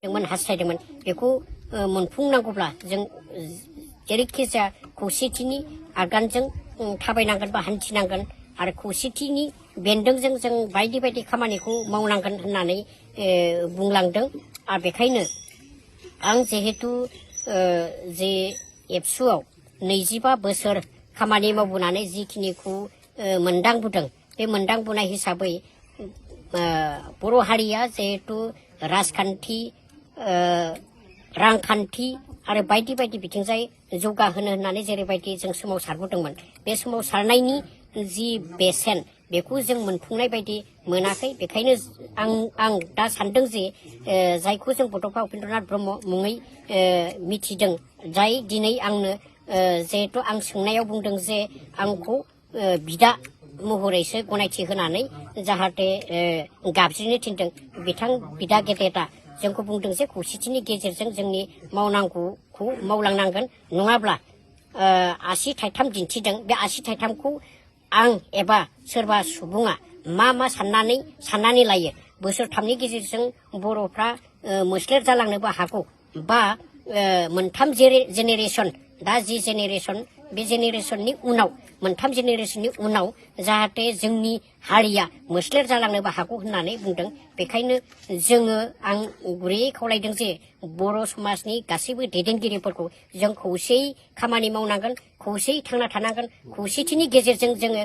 दोंमोन हास्थायदोंमोन बेखौ मोनफुंनांगौब्ला जों जेरैखि जाया खौसेथिनि आगानजों थाबायनांगोन बा हान्थिनांगोन आरो खौसेथिनि बेन्दोंजों जों बायदि बायदि खामानिखौ मावनांगोन होननानै बुंलांदों आरो बेखायनो आं जिहेतु जे एबसुआव 25 बोसोर खामानि मावबोनानै जिखिनिखौ मोनदांबोदों बे मोनदांबोनाय हिसाबै बर' हारिया जिहेतु राजखान्थि रांखान्थि आरो बायदि बायदि बिथिंजाय जौगाहोनो होननानै जेरैबायदि जों सोमावसारबोदोंमोन बे सोमावसारनायनि जि बेसेन बेखौ जों मोनफुंनाय बायदि मोनाखै बेखायनो आं दा सानदों जे जायखौ जों बड'फा उपेन्द्रनाथ ब्रह्म मुङै मिथिदों जाय दिनै आंनो जिहेतु आं सोंनायाव बुंदों जे आंखौ बिदा महरैसो गनायथि होनानै जाहाथे गाबज्रिनो थिनदों बिथां बिदा गेदेरा जोंखौ बुंदों जे खौसेथिनि गेजेरजों जोंनि मावनांगौखौ मावलांनांगोन नङाब्ला आसि थाइथाम दिन्थिदों बे आसि थाइथामखौ आं एबा सोरबा सुबुङा मा साननानै लायो बोसोरथामनि गेजेरजों बर'फ्रा मोस्लेर जालांनोबो हागौ बा मोनथाम जेनेरेसन दा जि जेनेरेसन बे जेनेरेसननि उनाव मोनथाम जेनेरेसननि उनाव जाहाथे जोंनि हारिया मोस्लेर जालांनोबो हागौ होननानै बुंदों बेखायनो आं गुरैयै खावलायदों जे बर' समाजनि गासैबो दैदेनगिरिफोरखौ जों खौसेयै खामानि मावनांगोन खौसेयै थांना थानांगोन खौसेथिनि गेजेरजों जोङो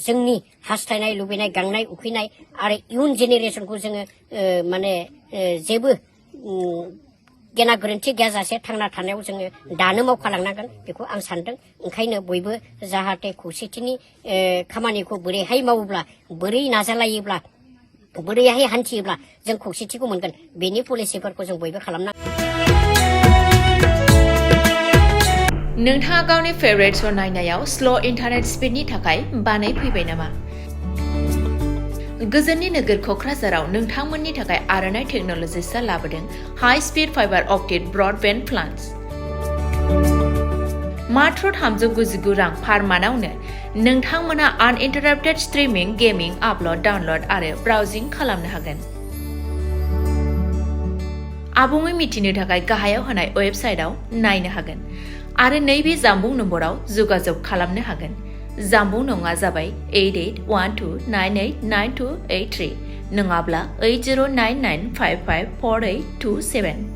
जोंनि हास्थायनाय लुबैनाय गांनाय उखैनाय आरो इयुन जेनेरेसनखौ जोङो जेबो गेना गोरोन्थि गैयाजासे थांना थानायाव जोङो दानो मावखालांनांगोन बेखौ आं सानदों ओंखायनो बयबो जाहाथे खौसेथिनि खामानिखौ बोरैहाय मावोब्ला बोरै नाजालायोब्ला बोरैहाय हान्थियोब्ला जों खौसेथिखौ मोनगोन बेनि पलिसिफोरखौ जों बयबो खालामनांगोन। नोंथाङा गावनि फेभरेट श' नायनायाव स्ल' इन्टारनेट स्पिडनि थाखाय बानाय फैबाय नामा? गोजोननि नोगोर क'क्राझाराव नोंथांमोननि थाखाय आर'नाइ टेक्न'लजिसआ लाबोदों high speed fibre optic broadband plans. मात्र 399 रां पार मान्थआवनो नोंथांमोना आनइन्टाराप्टेड स्ट्रीमिंग गेमिं आपल'ड डाउनल'ड आरो ब्राउजिं खालामनो हागोन। आबुङै मिथिनो थाखाय गाहायाव होनाय वेबसाइटआव नायनो हागोन आरो नैबे जामबुं नम्बराव जगाजग खालामनो हागोन। जामबुं नङा जाबाय 8812989283 नङाब्ला 8099554827।